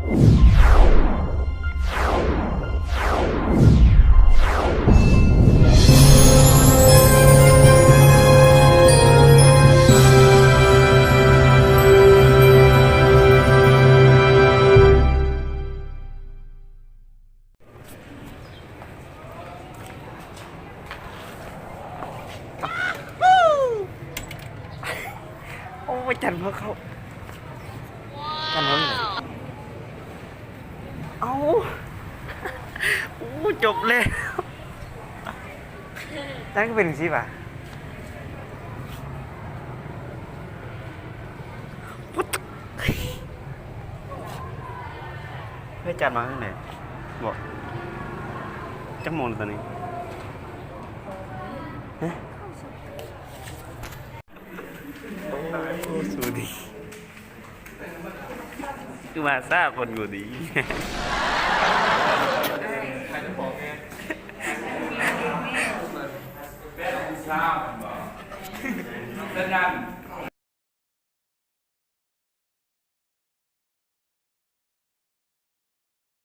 ໂອ້ຍ ຈັນຫົວເຂົ້າ ຈັນຫົວເຂົ້າ ເອົ້າ ໂອ້ ຈົບແລ້ວ ຈັນຄືເປັນຈັ່ງຊີ້ຫວາ? ເຮີ້ຍ ຈັດມາທາງໃດ? ບໍ່ ຈັກໂມງແລ້ວຕອນນີ້? ຮະ? ໂອ້ ສະຫວັດດີ ຄືມາຊ້າ ຄົນບໍ່ດີ.